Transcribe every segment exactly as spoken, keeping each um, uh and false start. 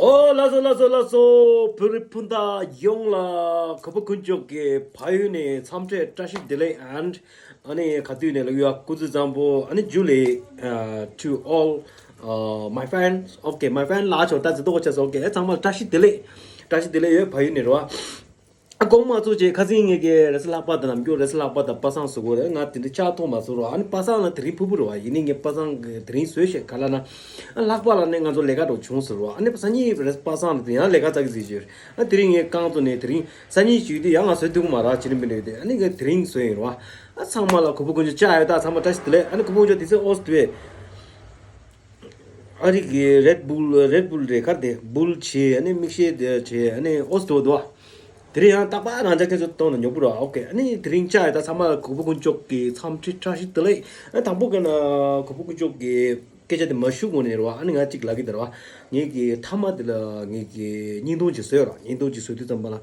ཨོ་ལགས་སོ་ལགས་སོ་ལགས་སོ། བོད་རིགས་སྤུན་ཟླ་ཡོངས་ལ་གུས་པ་དཀོན་མཆོག་གི་ཕ་ཡུལ་ནས་འཚམས་འདྲི་བཀྲ་ཤིས་བདེ་ལེགས། and ཨ་ནི་ག་དུས་ནས་ལབ་ཡོད། སྐུ་གཟུགས་བཟང་པོ། ཨ་ནི་ཇུ་ལེ། uh, to all uh, my fans, okay, my fan ལ་ཆོག་ད་ཟི་ཏོག་ཆ་སོ། okay, ཚང་མ་བཀྲ་ཤིས་བདེ་ལེགས། བཀྲ་ཤིས་བདེ་ལེགས་ཡོད། ཕ་ཡུལ་ནས་རེད་བ། ཨ་དགོངས་མ་ཚོམས་བྱས། ཁ་སང་ངེད་ཀྱི་རེས་གཟའ་ལྷག་པ་དང་ནམ་རྒྱུན་རེས་གཟའ་ལྷག་པ་དང་པ་སངས་བཟོ་དགོས་རེད། ང་དེ་འདྲ་ལྕགས་ཐོག་མ་བཟོ་རོགས། ཨ་ནི་པ་སངས་ལ་དེ་རིང་ཕུར་བུ་རེད་བ། ཡིན་ནའི་ངས་པ་སངས་དེ་རིང་བཟོས་ཤག་ག་ལབ་ན། ཨ་ལྷག་པ་ལ་ནི་ང་ཚོ་ལས་ཀ་འདྲ་བྱུང་ཟེར་བ། ཨ་ནི་སང་ཉིན་རེས་པ་སངས་ལ་དེ་ཡང་ལས་ཀ་བཙལ་གི་ཟེར་གྱི་ཡོད། ཨ་དེ་རིང་ངས་རྐང་བཙུགས་ནས་དེ་རིང་སང་ཉིན་ཞུས་དུས་ཡང་ང་བཟོས་ཐུབ་ཀྱི་མ་རེད། ཅི་ནི་མི་འདྲ་ཡོད་དེ། ཨ་ནི་ངས་དེ་རིང་བཟོས་ཡིན་རེད་བ། ཨ་ཚང་མ་ལ་གུས་པ་དཀོན་མཆོག་བཅར་ཡོད། ད་ཚང་མ་བཀྲ་ཤིས་བདེ་ལེགས། ཨ་ནི་གུས་པ་དཀོན་མཆོག་དེ་ཚོ་ཨོ་སི་ཏུ་ཨ་རི་གི་རེད་བུལ་རེད་བུལ་རེད་ཁར་དེ་བུལ་བྱས། ཨ་ནི་མིག་ཤེལ་དེ་བྱས། ཨ་ནི་ཨོ་སི་ཏུ་འདུག་བ། དེ་རིང་ཡང་རྟག་པར་རང་ཅག་ཁྱེད་ཚོ་གཏོང་ན་ཉོ་པོ་ར། ཨོ་ཀེ། ཨ་ནི་དེ་རིང་བཅར་ཡོད། ད་ཚང་མ་གུས་པ་དཀོན་མཆོག་གི་འཚམས་འདྲི་བཀྲ་ཤིས་བདེ་ལེགས། ཨ་དང་པོ་ག་ན་གུས་པ་དཀོན་མཆོག་གི་སྐད་ཆ་དེ་མ་ཞུ་གོང་ནས་རེད་བ། ཨ་ནི་ང་གཅིག་ལབ་ཀྱི་འདུག་རེད་བ། ངེད་ཀྱི་མཐའ་མ་དེ་ལ་ངེད་ཀྱི་བརྙན་ཐུང་ཅིག་བཟོས་ར། བརྙན་ཐུང་ཅིག་བཟོས་དུས་ཙམ་པ་ལ་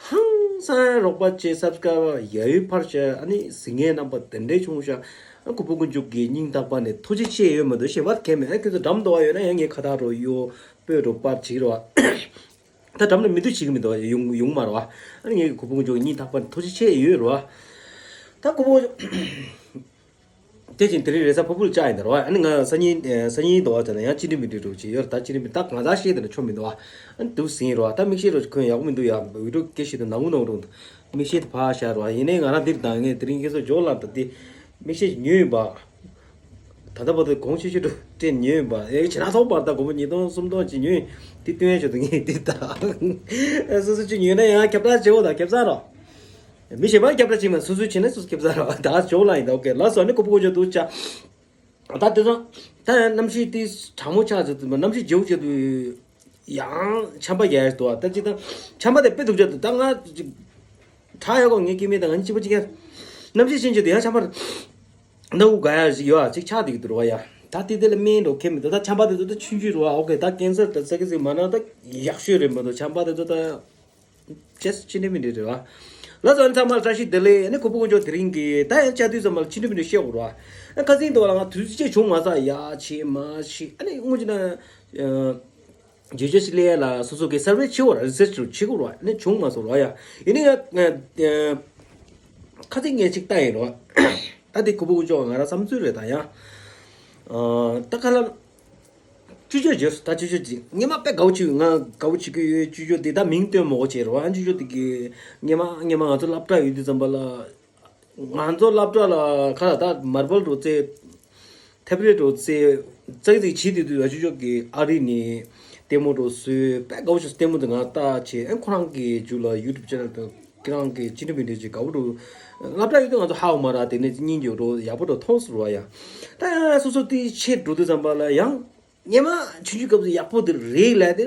ཧང་སང་རོགས་པ་བྱས། སབ་སི་ཀ་རའེབ་ཡ་ཡུལ་འཕར་ཤག་ཨ་ནི་གཟིགས་མཁན་རྣམ་པ་དེ་འདྲས་བྱུང་ཤག་ཨ་གུས་པ་དཀོན་མཆོག་གི་སྙིང་ཐག་པ་ནས་ཐུགས་རྗེ་ཆེ་ཡོད་མ་གཏོགས་གཞན་པ་གང་མེད། ཨ་ཁྱོད་ཚོ་འགྲམ་དུ་བ་ཡོད་ན་ཡང་ངའི་ཁ་བཏགས་རོགས་གཡོ། སྤོས་རོགས་པར་བྱེད་རོགས། ད་འགྲམ་ལ་མི་འདུག་བྱེད་ཀྱི་མི་འདུག་བ། ཡོང་ཡོང་མ་རེད་བ། ཨ་ནི་ངེད་ཀྱི་གུས་པ་དཀོན་མཆོག་གི་སྙིང་ཐག་པ་ནས་ཐུགས་རྗེ་ཆེ་ཡོད་རེད་བ། ད་གུས་པ་དཀོན་མཆོག་དེ་བཞིན་དེ་རིང་རེས་གཟའ་ཕུར་བུ་ལ་བཅར་ཡིན་ད་རེད་བ། ཨ་ནི་ང་སང་ཉིན་སང་ཉིན་འདུག་བ་ཟེར་ན་ཡང་ཅི་འདྲ་མི་འདྲ་འདྲ་བོ་བྱེད་ཡོད་རེད། ད་ཅི་འདྲ་མི་ད་ང་ད་ཤེས་དེ་འདྲ་ཆོ་མི་འདུག་བ། ཨ་ནི་འདུག་ཟིན་རེད་བ། ད་མིག་ཤེལ་རོ་གོན་ཡག་པོ་མི་འདུག་ཡ། བི་ཌི་ཡོ་སྐད་ཤེས་དེ་ནག་མོ་ནག་རུང་། མིག་ཤེལ་དེ་ཕར་བཞག་རེད་བ། ཡིན་ནའི་ང་རང་འདིར་དང་ངས་དེ་རིང་ཁྱེད་ཚོ་འཇོག་ལ་ད་དེ་མིག་ཤེལ་ཉོས་ཡིན་པ། ད་ལྟ་བར་དུ་གོང་ཆེ་ཤོས་དུ་སྤྲད་ཉོས་ཡིན་པ། ཨེ་ཇེ་ནག་ཐོག་བར་ད་སྒོར་མོ་ཉིས་སྟོང་སུམ་སྟོང་ཅིག་ཉོས་ཡིན། དེ་སྟོན་ཡ་ཆོག་ཏུ་ངས་དེ་ད་སོ་སོ་ཅིག་ཉོས་ན་ཡང་ཁྱབ་བསྒྲགས་བྱེད་འོ། ད་ཁྱབ་བསྒྲགས་རོགས། མི་གཞན་པར་ཁྱབ་བསྒྲགས་བྱེད་མ། སོ་སོས་བྱས་ན་སོ་སོ་ཁྱབ་བསྒྲགས་རོགས། ད་ཇོ་ལ་ཡིན་ད། ཨོ་ཀེ་ལགས་སོ། ཨ་ནི་གུས་པ་དཀོན་མཆོག་འདུག་བཅར། ད་དེ་དང་ད་གནམ་གཤིས་དེ་གྲང་མོ་ཆགས་ཚར་དུས། གནམ་གཤིས་བརྗེ་པོ་བྱས་དུས་ཡང་ཆམ་པ་རྒྱག་ཡ་འདུག་བ། ད་ཅི་ད་ཆམ་པ་དེ་དཔེ་སྡུག་ཅག་འདུག་ད་ང་ཅིག་དྲག་ཡོད་གོ། ངའི་སྐྱེ་དམན་དང་ང་གཉིས་གཅིག་པ་གཅིག་རྐྱང་། གནམ་གཤིས་ཕྱིན་བྱས་དུས་ཡང་ཆམ་པ་སྣ་ཁུག་འགག་ཡ་ཞིག་ཡོད་ཨ། ཅིག་ཆགས་བསྡད་ཀྱི་འདུག་རེད་བ་ཡ། ད་དེ་དེ་ལ་སྨན་འགྲོ་མཁན་མི་འདུག་ད་ཆམ་པ་དེ་ཚོ་ད་ཆུང་ཆུང་རེད་བ། ཨོ་ཀེ། ད་ཀེན་སར་ད་ས་ཀི་ཟིག་མ་ན་ད་ཡག་ཤོས་རེད་མ་གཏོགས། ཆམ་པ་དེ་ཚོ་ད་ཅེས་ཅི་འདྲ་མི་འདྲ་རེད་བ། ལགས་སོ། ཨ་ནི་ཚང་མར་བཀྲ་ཤིས་བདེ་ལེགས། ཨ་ནི་གུས་པ་དཀོན་མཆོག་དེ་རིང་གི་ད་ཡང་བཅར་དུས་ཙམ་པ་ལ་ཅི་འདྲ་མི་འདྲ་བཤད་དགོས་རེད་བ། ཨ་ཁ་སང་དེ་བ་ལ་ང་དུས་ཚོད་ཅིག་བྱུང་མ་སོང་། ཡ་བྱེད་མ་བྱེད། ཨ་ནི་དངོས་གཞི་ན། བརྗོད་བྱ་ཞིག་ལས་ལ་སོ་སོ་གི་སར་ཝེ་བྱེད་དགོས་ར། རི་སར་ཆི་རུ་བྱེད་དགོས་ར། ནི་བྱུང་མ་སོང་ར་ཡ། ཡིན་ནའི་ཡ། ཁ་ཚིག་ངས་ཅིག་བལྟ་ཡིན་ར། ད་དེ་གུས་པ་དཀོན་མཆོག་ང་རང་བསམ་ཚུལ་རེད་ད་ཡ། ད་ཁ་ལ་ཅུ་ཅོ་བརྗོད་ད་ཅུ་ཅོ་ཅིག་ངས་མ་དཔེ་དགའ་བོ་བྱེད། ང་དགའ་བོ་བྱེད་ཀྱི་ཡོད། ཅུ་ཅོ་དེ་ད་མིང་བཏོན་མ་དགོས་བྱས་ར། ཅུ་ཅོ་དེ་གི་ངས་མ་ངས་མ་ང་ཚོ་སློབ་གྲྭ་ཡོད་དུས་ཙམ་པ་ལ། ང་ཚོ་སློབ་གྲྭ་ལ་ཁ་ལ་ད་མར་བལ་རུ་རྩེ། ཐེབ་རེ་རུ་རྩེ། ཙག་ཙིག་བྱེད་དུས་དུས་ཨ་ཅུ་ཅོ་གི་ཨ་རི་ནས་ལྟད་མོ་རུ་བཟོས། དཔེ་དགའ་བོ་བྱས། ལྟད་མོ་དེ་ང་ལྟ་བྱས། ཨ་ཁོ་རང་གི་མཇུག་ལ་ཡུ་ཊུབ་ཅེ་ནལ་དང་ཁྱེད་རང་གི་ཅི་འདྲ་མི་འདྲ་ཅིག་དགའ་བོ་རུ། སློབ་གྲྭ་ཡོད་དུས་ང་ཚོ་ཧ་གོ་མ་ར། དེ་ནས་སྙིང་རྗེ་རུ་ཡག་པོ་རུ་མཐོང་སོང་ར་ཡ། ད་སོ་སོ་དེ་ཆེ་འགྲོ་དུས་ཙམ་པ་ལ་ཡང་ཉི་མ་ཆུང་ཆུང་སྐབས་སུ་ཡག་པོ་དེ་རེད་ལབ་དེ།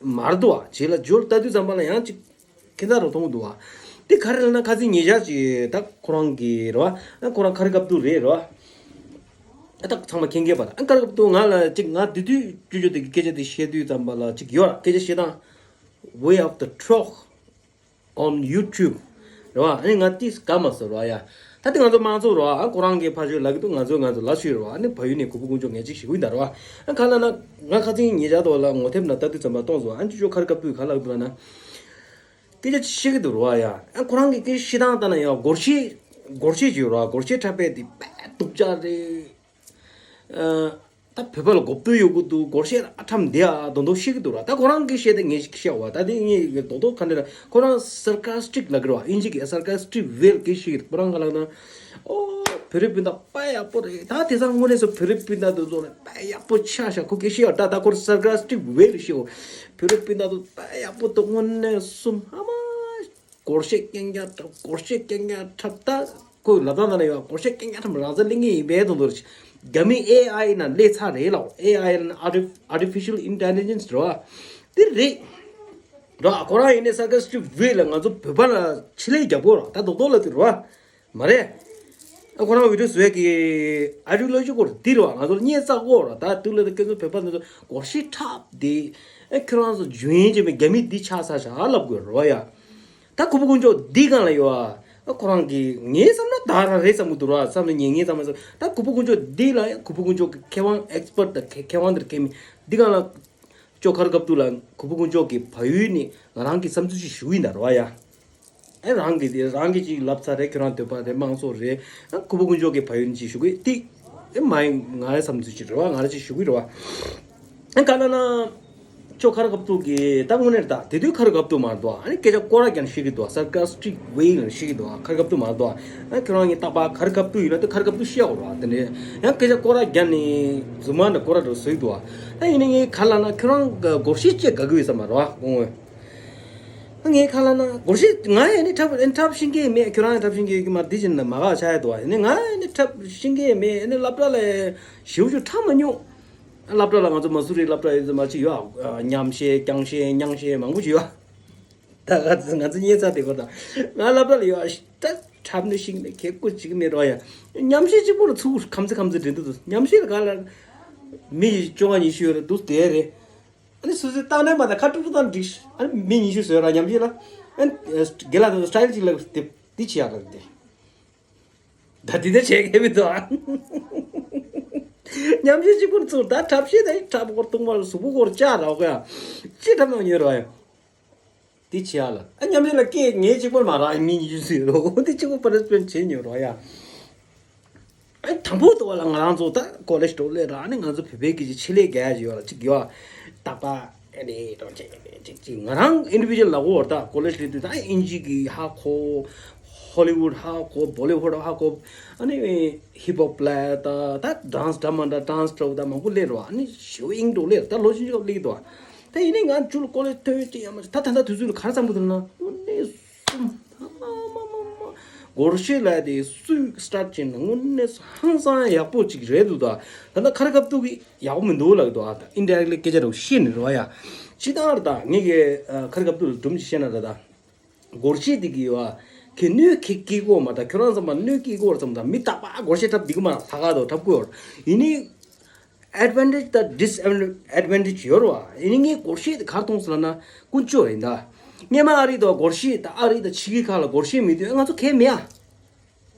མར་འདུག་བ། རྗེས་ལ་འབྱོར་ལྟ་དུས་ཙམ་པ་ལ་ཡང་ཅིག་ཁྱད་མཚར་རུ་མཐོང་གི་འདུག་བ། དེ་ག་རེ་ལབ་ན་ཁ་སང་ཉེ་ཆར་ཅིག་ད་ཁོ་རང་གི་རེད་བ། ཨ་ཁོ་རང་ཁ་རི་ཁ་ཐུག་རེད་རེད་བ། ཨ་ད་ཚང་མ་མཁྱེན་མཁྱེན་པ་རེད། ཨ་ཁ་རི་ཁ་ཐུག་ང་ལ་ཅིག་ང་དེ་དུས་ཅུ་ཅོ་དེ་གི་སྐད་ཆ་དེ་བཤད་དུས་ཙམ་པ་ལ་ཅིག་ཡོད་ར། སྐད་ཆ་བཤད་སྟངས། Way of the Trog on YouTube རེད་བ། ཨ་ནི་ང་ཏིས་དགའ་མ་སོང་ར་ཡ། ད་དེ་ང་ཚོ་མང་ཚོགས་རེད་བ། ཨ་ཁོ་རང་གི་ཕ་ཆོས་ལབ་ཀྱི་འདུག་ང་ཚོ་ང་ཚོ་ལ་ཤོད་རེད་བ། ཨ་ནི་བལ་ཡུལ་ནས་གུས་པ་དཀོན་མཆོག་ངས་ཅིག་ཞུ་གི་ཡིན་ད་རེད་བ། ཨ་ག་ལབ་ན་ང་ཁ་སང་ཉེ་ཆར་དུ་ལ་ངོ་དེབ་ནང་ལྟ་དུས་ཙམ་པ་གཏོང་སོང་། ཨ་ཅུ་ཅོ་ཁ་རི་ཁ་ཐུག་ག་ལབ་འདུག་ལབ་ན། སྐད་ཆ་བཤད་ཀྱི་འདུག་རེད་བ་ཡ། ཨ་ཁོ་རང་གི་སྐད་ཆ་བཤད་སྟངས་ལྟ་ན་ཡང་སྒོར་གཞས་སྒོར་གཞས་བརྗོད་རེད་བ། སྒོར་གཞས་འཁྲབ་པའི་དེ་དཔེ་སྡུག་ཅག་རེད། ཨ་ད་བོད་པ་ལ་གོ་བསྡུར་ཡོང་གི་འདུག་སྒོར་གཞས་ཨ་འཁྲབ་འདི་ཨ་མདོག་མདོག་བཤད་ཀྱི་འདུག་ར། ད་ཁོ་རང་གིས་བཤད་དེ་ངས་ཅིག་བཤད་བ། ད་དེ་ངས་མདོག་མདོག་ག་འདྲ་ར། ཁོ་རང་སར་ཀ་སི་ཊིག་ལབ་ཀྱི་རེད་བ། ཨིན་ཇི་གི་སར་ཀ་སི་ཊིག་ཝེ་ལ་སྐད་བཤད་ཀྱི་འདུག་ཁོ་རང་ག་ལབ་ན། ཨོ་བོད་རིགས་སྤུན་ཟླ་དཔེ་ཡག་པོ་རེད། ད་དེང་སང་དངོས་གནས་སུ་བོད་རིགས་སྤུན་ཟླ་དེ་ཚོ་ལ་དཔེ་ཡག་པོ་ཆགས་ཤག་ཁོ་སྐད་བཤད་བ། ད་ད་ཁོ་སར་ཀ་སི་ཊིག་ཝེ་ལ་བཤད་བ། བོད་རིགས་སྤུན་ཟླ་དེ་དཔེ་ཡག་པོ་འདུག་དངོས་གནས་སུ་ཧ་མ། སྒོར་གཞས་རྐྱང་རྐྱང་འཁྲབ། སྒོར་གཞས་རྐྱང་རྐྱང་འཁྲབ། ད་ཁོས་ལབ་སྟངས་ནང་ལ་ཡོད། སྒོར་གཞས་རྐྱང་རྐྱང་འཁྲབ་རང་བཙན་གླེང་གི་ཡིན་པའི་དོན་དུ་རེད། རྒྱ་མི་ཨེ་ཨའི་ནང་སླེབས་ཚར་རེད་ལ། ཨེ་ཨའི་ནང་ཨར་ཊི་ཕི་ཤལ་ཨིན་ཊེ་ལི་ཇེན་སི་རེད་བ། དེ་རེད། ར་ཁོ་རང་ཡིན་ནའི་སར་ཀ་སི་ཊིག་ཝེ་ལ་ང་ཚོ་བོད་པ་ལ་ཕྱི་ལས་རྒྱབ་དགོས་ར། ད་རྡོག་རྡོག་ལ་དེ་རེད་བ། མ་རེད། ཨ་ཁོ་རང་བི་ཌི་ཡོ་བཟོ་ཡ་གི་ཨའི་ཌི་ཡོ་ལོ་ཇི་སྐོར་འདི་རེད་བ། ང་ཚོ་ལ་བརྙས་བཅོས་དགོས་ར། ད་དུས་ལ་ད་ཁྱེད་ཚོ་བོད་པ་ཚོ་སྒོར་གཞས་འཁྲབ་དེ། ཨ་ཁྱེད་རང་ཚོ་འཇོན་ཡིན་བྱས་མི་རྒྱ་མི་འདི་ཆགས་ཚར་ཤག་ལབ་དགོས་ར་ཡ། ད་གུས་པ་དཀོན་མཆོག་འདི་སྒང་ལ་ཡོད་ཨ། ཨ་ཁོ་རང་གི་ངའི་བསམ་ན་ད་རང་རེད་བསམ་གི་འདུག་ར། བསམ་ན་ཉན་ངའི་བསམ་ན་བསམ། ད་གུས་པ་དཀོན་མཆོག་འདི་ལ་ཡ་གུས་པ་དཀོན་མཆོག་གི་མཁས་དབང་ཨེག་སི་པར་ཊི་དང་མཁས་མཁས་དབང་འདིར་མཁས་མི་འདི་སྒང་ལ། ཅོ་མཁར་དཀར་སྟོད་ལ་ཁུ་བུ་དཀོན་མཆོག་གི་བལ་ཡུལ་ནས་ང་རང་གི་བསམ་ཚུལ་ཞིག་ཞུ་གི་ཡིན་ད་རོ་ཡ། ཨེ་རང་གི་དེ་རང་གི་ཅིག་ལབ་ཚར་རེད། ཁྱོད་རང་འདོད་པ་རེད། དམངས་གཙོ་རེད། ཨ་ཁུ་བུ་དཀོན་མཆོག་གི་བལ་ཡུལ་ནས་ཅིག་ཞུ་གི་ཏིག་ཨེ་མ་ཡིན་ང་རའི་བསམ་ཚུལ་ཅིག་རེད་བ། ང་ར་ཅིག་ཞུ་གི་རེད་བ། ཨེ་ག་ལ་ན། ཅོ་མཁར་དཀར་སྟོད་ཀྱི་ད་དངོས་གནས་ད་དེ་དུས་མཁར་དཀར་སྟོད་མ་རེད་དོ། ཨ་ནི་སྐད་ཆ་སྐོར་ར་རྒྱག་ཤེས་ཀྱི་འདུག་སར་ཀ་སི་ཊིག་ཝེ་ལ་ཤེས་ཀྱི་འདུག་མཁར་དཀར་སྟོད་མ་རེད་དོ། ཨ་ཁྱོད་རང་གི་རྟག་པར་མཁར་དཀར་སྟོད་ཡིན་ན་དེ་མཁར་དཀར་སྟོད་ཤེས་ཡོད་རེད་བ། དེ་ནས་ཡང་སྐད་ཆ་སྐོར་ར་རྒྱག་ནས་རྫུན་མ་འདྲ་སྐོར་ར་འགྲོ་བཟོས་འདུག་ད་ཡིན་ན་ངས་ག་ལ་ན་ཁྱོད་རང་གི་སྒོར་གཞས་བཅས་དགའ་གི་ཡོད་ས་མ་རེད་བ་དགོངས་ངོས། ངས་ག་ལ་ན་སྒོར་གཞས་ང་ཡང་ནི་འཁྲབ་ཨེ་འཁྲབ་ཤེས་ཀྱི་མེད། ཁྱོད་རང་ཡང་འཁྲབ་ཤེས་ཀྱི་ཡོད་ཀྱི་མ་རེད། འདི་བཞིན་ན་མ་དགའ་ཆགས་ཡ་འདུག་བ། ཡིན་ནའི་ང་ཡང་ནི་འཁྲབ་ཤེས་ཀྱི་མེད། ཨ་ནི་སློབ་གྲྭ་ལ་ཞེ་པོ་ཅིག་འཁྲབ་མ་མྱོང་། སློབ་གྲྭ་ལ་ང་ཚོ་མ་སུ་རི་སློབ་གྲྭ་ཡོད་ཙམ་མ་ཅིག་ཡོད། ཨ་མཉམ་གཞས་རྐྱང་གཞས་མཉམ་གཞས་མང་པོ་ཅིག་ཡོད། ད་ང་ཚོ་ང་ཚོ་རྙེད་ཚར་དེ་གོ་ད། ང་སློབ་གྲྭ་ལ་ཡོད་ཨ་ཤི་ད་འཁྲབ་ནི་ཤིག་ནི་ཁེ་ཀོ་ཅིག་མེད་རོགས་ཡ། མཉམ་གཞས་གཅིག་པོ་ལ་ཚུགས་ཁམ་ཚེ་ཁམ་ཚེ་འདྲེན་དུ་འདུག་མཉམ་གཞས་ལ་ག་ལ་མི་ཡི་བཅོ་ལྔ་ཉི་ཤུ་ཡོད་རེད་འདུག་དེ་རེད། ཨ་ནི་སུ་སུའི་བཏང་ནས་མ་ད་ཁ་དཀྲུག་དཀྲུག་བཏང་འགྲིག་ཨ་ནི་མི་ཉི་ཤུ་བཟོས་ར་མཉམ་གཞས་ལ། ཨ་ནི་དགེ་ལགས་དང་སི་ཊའིལ་གཅིག་ལ་དེ་འདི་བྱེད་ཡག་རེད་དེ། ད་དེ་འདྲ་བྱེད་མཁན་མི་འདུག་ཨ། མཉམ་གཞས་གཅིག་པུར་ཚུར་ད་འཁྲབ་གཞས་དང་འཁྲབ་སྐོར་གཏོང་བར་གཟུགས་པོ་སྐོར་བཅག་ར་གོ་ཡ། ཅི་འཁྲབ་ན་ཉོས་ར་ཡ། དེ་བྱེད་ཡག་ལ་ཨ་མཉམ་གཞས་ལ་སྐད་ངས་གཅིག་པུར་མ་རག་མི་ཉི་ཤུ་ཟིན་རོ་འདི་གཅིག་པུ་པར་ཊི་སི་པེ་ཊི་བྱེད་ཉོས་ར་ཡ། ཨ་དང་པོ་དུ་བ་ལ་ང་རང་ཚོ་ད་ཀོ་ལེཇ་འགྲོ་སླེབས་ར་ཨ་ནི་ང་ཚོ་བོད་པའི་སྐད་ཆ་ཆེད་ལས་རྒྱག་ཡ་ཡོད་ལ་གཅིག་ཡོད། རྟག་པ་ཨེ་ནི་གྲོང་ཁྱེར་ཅིག་ཅིག་ང་རང་ཨིན་ཌི་བི་ཇུ་ཨལ་ལ་འོ་ད་ཀོ་ལེཇ་སླེབས་དུས་ད་ཨིན་ཇི་གི་ཧ་གོ། ཧོ་ལི་ཝུཌ་ཧ་གོ། བོ་ལི་ཝུཌ་ཧ་གོ། ཨ་ནི་ཧིབ་ཧོབ་ལ་ད་ད་ཌན་སི་འདྲ་མ་འདྲ་ཌན་སི་འདྲ་བོ་ད་མང་པོ་སླེབས་ར་ཨ་ནི་ཞེ་པོ་ཨིན་འགྲོ་སླེབས་ད་ལོ་ཆུང་ཆུང་སླེབས་འདུག་ད་ཡིན་ནའི་ང་ཚོ་ལ་ཀོ་ལེཇ་ཐོན་ཡོད་ཅིག་ཡང་མ་ད་ད་ལྟ་དུས་ཚོད་ལ་ག་རེ་བསམ་གི་འདུག་ན་དངོས་གནས་སུ་མ་མ་མ་མ་སྒོར་གཞས་ལ་དེ་སུས་སི་ཊར་ཊི་བྱས་ན་དངོས་གནས་སུ་ཧང་སང་ཡག་པོ་ཅིག་རེད་འདུག་ད་ད་ལྟ་ཁ་རི་ཁ་ཐུག་གི་ཡག་པོ་མི་འདུག་ལབ་འདུག་ཨ་ད་ཨིན་ཌི་རེག་ལི་སྐད་ཆ་རེ་བཤད་ནི་རེད་བ་ཡ། ཅི་ལྟར་ད་ངེད་ཀྱི་ཁ་རི་ཁ་ཐུག་ལ་སྒྲུང་ཅིག་བཤད་ན་རེད་ད། སྒོར་གཞས་འདི་གི་ཡོད་ཨ། ཁྱེད་གནོད་ཁྱེད་སྐྱིད་གོ་མ་ད་ཁྱོད་རང་ཚང་མ་གནོད་སྐྱིད་གོ་བར་ཙམ་ད་མི་རྟག་པ་སྒོར་གཞས་འཁྲབ་འདི་གི་མ་ལྷག་ག་དོ་འཁྲབ་གོ་ཡོད། ཡིན་ནི་ཨེཌ་ཝན་ཊེཇ་དང་ཌིས་ཨེཌ་ཝན་ཊེཇ་ཡོད་རེད་བ། ཡིན་ནི་ངས་སྒོར་གཞས་དེ་གར་གཏོང་སོང་ལབ་ན་ཀུན་སྤྱོད་རེད་ད། སྔས་མ་ཨ་རི་དང་སྒོར་གཞས་ད་ཨ་རི་དང་ཕྱི་རྒྱལ་ཁག་ལ་སྒོར་གཞས་མེད་དུས་ང་ཚོ་གལ་མེད་ཨ།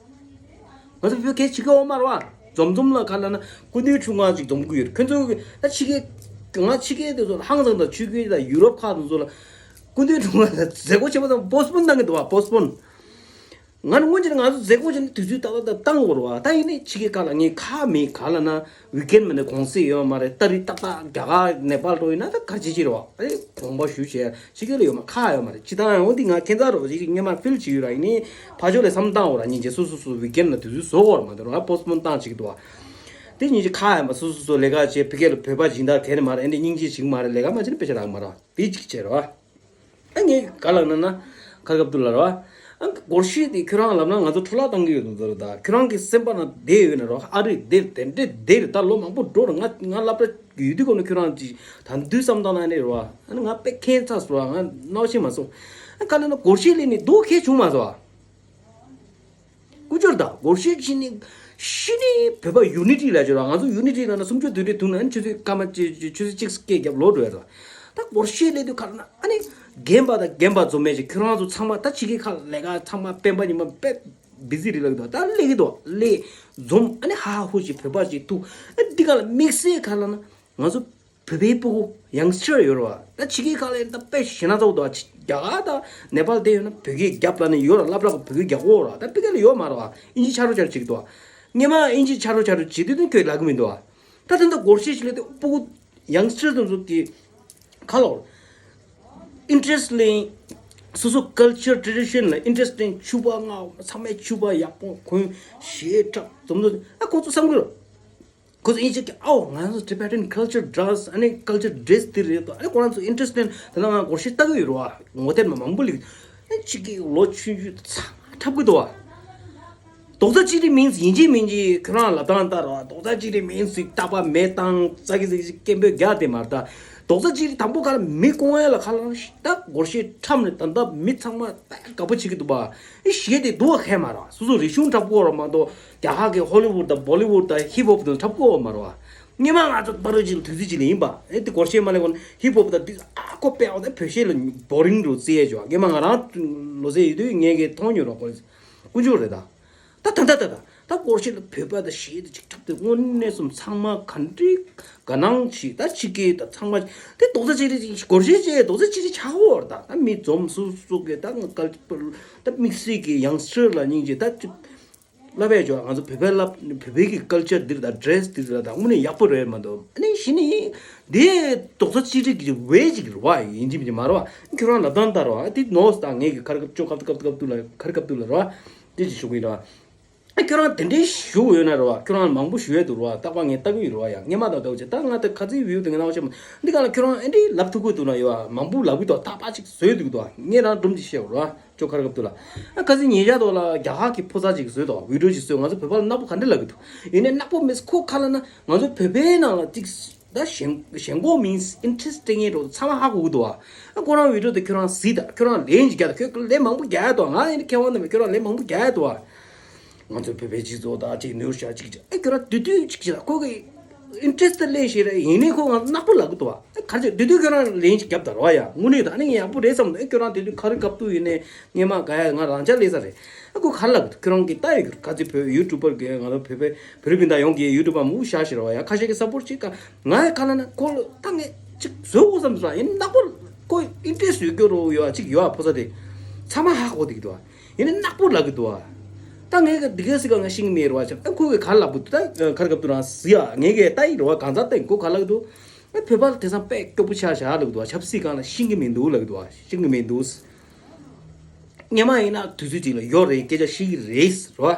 ང་ཚོ་བོད་སྐད་ཕྱི་སྐད་འོ་མ་རེད་བ། འཛོམས་འཛོམས་ལ་ག་ལ་ན་སྐུ་མདུན་ཁྲུས་ཁང་ཅིག་འཛོམས་ཀྱི་ཡོད་རེད། ཁྱོད་ཚོ་ད་ཕྱི་སྐད་ང་ཕྱི་སྐད་དེ་ཚོ་ལ་ཧང་སང་དང་ཆོས་སྐད་དང་ཡུ་རོབ་ཁག་དེ་ཚོ་ལ་སྐུ་མདུན་ཁྲུས་ཁང་ལ་མཛད་སྒོ་ཆེན་པོ་དང་པོ་སི་པོན་གནང་གི་འདུག་བ། པོ་སི་པོན། ང་ནི་སྔོན་ཆད་ང་ཚོ་མཛད་སྒོ་ཆེན་དུས་ཚོད་ཏག་ཏག་ཏག་བཏང་དགོས་རེད་བ། ད་ཡིན་ནའི་ཕྱི་སྐད་ཁག་ལ་ངས་ཁག་མེད་ག་ལ་ན། ཝིག་ཨེན་མ་ནས་གུང་སེང་ཡོད་མ་རེད། ཏ་རིག་ཏག་ཏག་རྒྱ་གར་ནེ་པཱལ་འགྲོ་ཡིན་ན་ད་ག་ཅི་ཅི་རེད་བ། ཨེ་དགོངས་པ་ཞུ་བྱས་ཕྱི་རྒྱལ་ལ་ཡོད་མ་ཁག་ཡོད་མ་རེད། ཅི་ད་འོ་འདི་ང་ཁྱེད་ཚ་རོགས་ཅིག་སྔོན་མ་ཕིལ་བྱེད་ཡོད་ར། ཡིན་ནའི་ཕ་ཕྱོགས་ལས་བསམ་བཏང་འོ་ར་སྙིང་རྗེ། སོ་སོ་སོ་ཝིག་ཨེན་ལ་དུས་ཚོད་བཟོ་འོ་ར་མ་འདུག་ར། པོ་སི་པོན་བཏང་བྱེད་ཀྱི་འདུག་བ། དེ་སྙིང་རྗེ་ཁག་ཡོད་མ། སོ་སོ་སོ་ལས་ཀ་བྱེད་ཕ་གི་ལ་བོད་པ་སྦྱིན་བདག་གལ་མ་རེད། ཨེ་འདི་སྙིང་རྗེ་ཅིག་མ་རེད། ལས་ཀ་མ་བྱེད་ན་པེ་ཤ་རག་མ་ར་བ། དེ་གཅིག་བྱས་ར་བ། ཨ་ངས་ག་ལབ་ན་ན་ཁ་ཁབ་ཏུ་ལ་ར་བ། ཨ་སྒོར་གཞས་དེ་ཁྱོད་རང་ལབ་ན་ང་ཚོ་འཕྲོ་བརླག་བཏང་གི་ཡོད་དུ་ཟེར། ད་ཁྱོད་རང་གི་སེམས་པ་ན་བསྡད་ཡོད་ན་ར་བ། ཨ་རི་དེར་དེ་འདྲས་དེར་ད་ལོ་མང་པོ་འགྲོ་ར། ང་ང་སློབ་གྲྭ་ཡོད་དུས་གོ་ན་ཁྱོད་རང་ཅིག་ད་དུས་བསམ་བཏང་ན་ནི་ར་བ། ཨ་ནི་ང་དཔེ་ཁྱད་མཚར་སོང་ར། ང་སྣང་ཤེས་མ་སོང་། ཨ་ག་ལབ་ན་སྒོར་གཞས་ལེན་ནི་སྡུག་ཁྱད་བྱུང་མ་སོང་བ། ཀུ་ཅོར་དང་སྒོར་གཞས་ཕྱི་ནི་ཤི་ནི་བོད་པ་ཡུ་ནི་ཊི་ལ་བརྗོད་ར། ང་ཚོ་ཡུ་ནི་ཊི་ལ་ན་སུམ་ཅུ་དུས་དྲན་ཐུག་ན་ཆུ་ཚོད་སྐར་མ་ཆུ་ཚོད་གཅིག་སྐད་རྒྱབ་ལོག་འགྲོ་ཡ་ར། ད་སྒོར་གཞས་ལས་དུས་ཁ་ན་ཨ་ནི་རྒན་པ་དང་རྒན་པ་འཛོམས་མེད་ཅིག་ཁྱོད་རང་ཚོ་ཚང་མ་ད་ཕྱི་རྒྱལ་ཁག་ལས་ཀ་ཚང་མ་སྤེན་པ་ཉི་མ་དཔེ་བི་ཟི་རེད་ལབ་ཀྱི་འདུག་ད་ལས་ཀྱི་འདུག་ལས་འཛོམས་ཨ་ནི་ཧ་ཧ་ཧུ་ཞིག་བོད་པ་ཞིག་ཐུག་ཨ་འདི་ག་ལ་དམིགས་བསལ་ཁ་ལ་ན་ང་ཚོ། བོད་པའི་སྤུ་གུ་ཡང་སི་ཊར་ཡོད་རེད་བ། ད་ཕྱི་རྒྱལ་ཁག་ལ་ཡིན་ད་དཔེ་ཞེ་ན་ཚ་བོ་འདུག་བ། རྒྱ་གར་དང་ནེ་པཱལ་དེ་ཡོད་ན་བོད་སྐད་རྒྱབ་ལ་ནི་ཡོད་ར། སློབ་གྲྭ་གི་བོད་སྐད་རྒྱག་གོ་ར། ད་ཕ་གི་ལ་ཡོད་མ་རེད་བ། ཨིན་ཇི་ཆ་རོ་ཆ་རོ་བྱེད་ཀྱི་འདུག་བ། སྔས་མ་ཨིན་ཇི་ཆ་རོ་ཆ་རོ་བྱེད་དུས་དེ་ཁྱོད་ལབ་གི་མི་འདུག་བ། ད་ད་ལྟ་སྒོར་གཞས་ཞིག་ལ་དེ་སྤུ་གུ་ཡང་སི་ཊར་དེ་ཚོ་གི་ཁ་ལོར་ཨིན་ཊི་རེ་སི་ཊི་ལེན། སོ་སོ་ཀལ་ཅར་ཊེ་ཌི་ཤན་ལ་ཨིན་ཊི་རེ་སི་ཊི་ལེན། ཕྱུ་པ་ང་ཚང་མས་ཕྱུ་པ་ཡག་པོ་གོན་གཞས་འཁྲབ་འཛོམས་འཛོམས་ཨ་ཁོ་ཚོ་བསམ་གི་རེད། ཁོ་ཚོ་ཨིན་ཇི་གི་ཨའོ་ང་ཚོ་ཊི་བེ་ཊན་ཁལ་ཅར་ཌེ་རེ་སི་ཨ་ནི་ཁལ་ཅར་ཌེ་རེ་སི་འདི་རེད་དོ། ཨ་ནི་ཁོ་རང་ཚོ་ཨིན་ཊི་རེ་སི་ཊི་ལེན། དེ་ལ་ང་སྒོར་གཞས་ལྟ་གི་ཡོད་རེད་བ། ངོ་དེབ་མ་མང་པོ་ལེགས། ཨ་ཅིག་གི་ལོ་ཆུང་ཆུང་ཚ་འཁྲབ་གི་འདུག་བ། རྡོག་རྩ་གཅིག་སྒྲིལ་མིན་ཡིན་གཅིག་མིན་གཅིག་ཁྱོད་རང་ལབ་སྟངས་ལྟར་བ་རྡོག་རྩ་གཅིག་སྒྲིལ་མིན་ཟིག་རྟག་པ་མེད་སྟངས་ཙག་གི་ཟིག་ཟིག་སྐད་འབོད་རྒྱག་དེ་མ་རེད་ད། རྡོག་རྩ་གཅིག་སྒྲིལ་དང་པོ་ག་ལ་མི་ཀོང་ཡ་ལ་ཁ་ལ་ད་སྒོར་གཞས་འཁྲབ་ནས་ད་ལྟ་མི་ཚང་མ་ད་དགའ་པོ་བྱེད་ཀྱི་འདུག་བ། ཨི་གཞས་དེ་སྡུག་བ་ཁས་མ་རེད། སོ་སོ་རིག་གཞུང་འཁྲབ་གོ་ར་མ་གཏོགས། རྒྱ་གར་གྱི་ཧོ་ལི་ཝུཌ་དང་བོ་ལི་ཝུཌ་དང་ཧིབ་ཧོབ་དང་འཁྲབ་གོ་མ་རེད་བ། སྔས་མ་ང་ཚོ་ཕ་རོལ་ཅིག་ལ་དུས་ཚོད་ཅིག་ལ་ཡིན་པ། ཨེ་དེ་སྒོར་གཞས་མ་ལེན་གོ་ན་ཧིབ་ཧོབ་དང་དུས་ཨ་ཁོ་དཔེ་ཨོ་དེ་བོད་གཞས་ལ་བོ་རིང་རུ་བརྩི་ཡས་བྱུང་བ། སྔས་མ་ང་རང་ལོ་ཚད་ཡོད་དུས་ངས་ཀྱི་མཐོང་མྱོང་རོགས་ཀོ་ཀུན་སྤྱོད་རེད་ད། ད་ད་ད་ད་ད་ ད་སྐོར་ཤེས་ལ་བོད་པ་དང་ཞེས་དེ་ཅིག་འཁྲབ་དེ་དངོས་གནས་སོང་ཚང་མ་ག་འདྲའི་དགའ་སྣང་བྱེད། ད་ཕྱི་རྒྱལ་དང་ཚང་མ་དེ་རྡོག་རྩ་གཅིག་སྒྲིལ་ཅིག་སྐོར་ཤེས་བྱས་རྡོག་རྩ་གཅིག་སྒྲིལ་ཆགས་ཡོད་རེད། ད་ད་མི་འཛོམས་སུ་སུ་གི་ད་ང་ཀལ་ད་དམིགས་བསལ་གྱི་ཡང་སི་ཊར་ལ་སྙིང་རྗེ་ད་ཅིག་བསླབ་ཡས་ཅོ། ང་ཚོ་བོད་པའི་བསླབ་བོད་པའི་གི་ཀལ་ཅར་འདིར་དང་ཌི་རེ་སི་འདིར་དང་དངོས་གནས་ཡག་པོ་རེད་མ་གཏོགས། ཨ་ནི་གཞི་ནས་འདི་རྡོག་རྩ་གཅིག་སྒྲིལ་གྱི་ཝེ་ཅིག་རེད་བ། ཡིན་གཅིག་མིན་གཅིག་མ་རེད་བ། ཁྱོད་རང་ལབ་སྟངས་ལྟར་བ་དེ་ནོར་སོང་། ད་ངས་གི་ཁ་རི་ཁ་ཐུག་ཅོ་ཁ་ཐུག་ཁ་ཐུག་ཁ་ཐུག་ལ་ཁ་རི་ཁ་ཐུག་ལ་རེད་བ། དེ་ཅིག་ཞུ་གི་ཡིན་རེད་བ། ཨ་ཁྱོད་རང་དེ་འདྲའི་ཞུ་ཡོད་ན་རེད་བ། ཁྱོད་རང་མང་པོ་ཞུ་ཡས་འདུག་རེད་བ། རྟག་པར་ངས་ལྟ་གི་ཡོད་རེད་བ། ཡ་སྔས་མ་དང་ལྟ་བུ་བྱས། ད་ང་ད་ཁ་ཚིག་བིའུ་དེ་ངས་ནང་བ་བྱས་མ་འདི་ག་ལ་ཁྱོད་རང་ཨེ་འདྲའི་ལབ་ཐུབ་ཀྱི་འདུག་ན་ཡོད་བ། མང་པོ་ལབ་གི་འདུག་རྟག་པར་ཅིག་བཟོས་འདུག་འདུག་ངས་རང་སྒྲུང་ཅིག་བཤད་རོགས། ཅོ་ཁ་རི་ཁ་ཐུག་ལ། ཨ་ཁ་སང་ཉེ་ཆར་དུ་ལ་རྒྱ་གར་གྱི་ཕོ་གསར་ཅིག་བཟོས་འདུག་བི་ཌིའོ་ཅིག་བཟོས། ང་ཚོ་བོད་པ་ལ་ནག་པོ་ག་འདྲ་ལབ་གི་འདུག་ཡིན་ནའི་ནག་པོ་མེད། ཁོ་ཁ་ལ་ན་ང་ཚོ་བོད་པའི་ནང་ལ་ཅིག་ད་ཞེན་ཞེན་ཁོག་མིན་ཨིན་ཊི་རེ་སི་སྤྲད་མཁན་འདྲ་བོ་ཚང་མ་ཧ་གོ་གི་འདུག་བ། ཨ་ཁོ་རང་བི་ཌིའོ་དེ་ཁྱོད་རང་གཟིགས་དང་། ཁྱོད་རང་ལན་ཅིག་རྒྱག་དང་། ཁྱོད་ལན་མང་པོ་རྒྱག་ཡ་འདུག་ང་ཡིན་ན་མཁས་དབང་རྣམ་པས་ཁྱོད་རང་ལན་མང་པོ་རྒྱག་ཡ་འདུག་བ། ང་ཚོའི་བོད་པའི་སྤྱི་ཚོགས་དང་ཅིག་ནོར་ཤ་ཅིག་ཅིག་ཨེ་ཁྱོད་རང་དུས་དུས་ཅིག་ཅིག་ལ་ཁོ་གི་ཨིན་ཊི་རེ་སི་ལེན་ཞིག་རེད། ཡིན་ནའི་ཁོ་ང་ནག་པོ་ལབ་གི་འདུག་བ། ཨེ་ག་རེ་བྱས་དུས་དུས་ཁྱོད་རང་ལན་ཞིག་རྒྱབ་དང་རོ་ཡ། དངོས་གནས་ད་ནི་ངས་ཡག་པོ་རེད་བསམ་འདུག་ཨེ་ཁྱོད་རང་དུས་དུས་ཁ་རི་ཁ་ཐུག་ཡིན་ནའི་སྔས་མ་ག་ཡ་ང་རང་ཅག་ལས་ས་རེད། ཨེ་ཁོ་ག་རེ་ལབ་གི་འདུག་ཁྱོད་རང་གིས་ལྟ་ཡོད་གི་རེད། ག་ཚོད་བོད་ཡུ་ཊུབ་པར་གི་ང་ཚོ་བོད་པའི་བོད་རིགས་སྤུན་ཟླ་ཡོངས་ཀྱི་ཡུ་ཊུབ་པར་མང་པོ་བཞག་ཞིག་རོ་ཡ། ཁ་ཤས་ཀྱི་སབ་པོར་ཊི་བྱེད་ག་ང་ཡ་ག་ལ་ན་ཁོ་ལ་ད་ངས་ཅིག་བཟོ་དགོས་བསམ་འདུག་ཡིན་ནག་པོ་ཁོ་ཨིན་ཊི་རེ་སི་ཡོད་རྒྱུ་རོ་ཡོད་ཅིག་ཡོད་ཨ། ཕོ་གསར་དེ་ཚང་མ་ཧ་གོ་བསྡད་གི་འདུག་ཨ། ཡིན་ནའི་ནག་པོ་ལབ་གི་འདུག་ཨ། ད་ངས་ག་འདི་ག་སི་ག་ང་ཤེས་ཀྱི་མེད་རེད་བ། ཨ་ཁོ་གིས་ག་རེ་ལབ་གི་འདུག་ད་ཁ་རི་ཁ་ཐུག་རང་གཟིགས་ཨ། ངས་ག་ལྟ་ཡི་རེད་བ། གང་ཟག་ལྟ་ཡི། ཁོ་ག་རེ་ལབ་གི་འདུག་ཨ་བོད་པ་ལ་དེང་སང་དཔེ་སྐྱོ་པོ་ཆགས་བཞག་ལབ་གི་འདུག་བ། ཆབ་སྲིད་སྒང་ལ་ཤེས་ཀྱི་མི་འདུག་ལབ་གི་འདུག་བ། ཤེས་ཀྱི་མི་འདུག་སྔས་མ་ཡིན་ན་དུས་ཚོད་ཅིག་ལ་ཡོད་རེད། སྐད་ཆ་བཤད་ཀྱི་རེད་ཟེར་བ།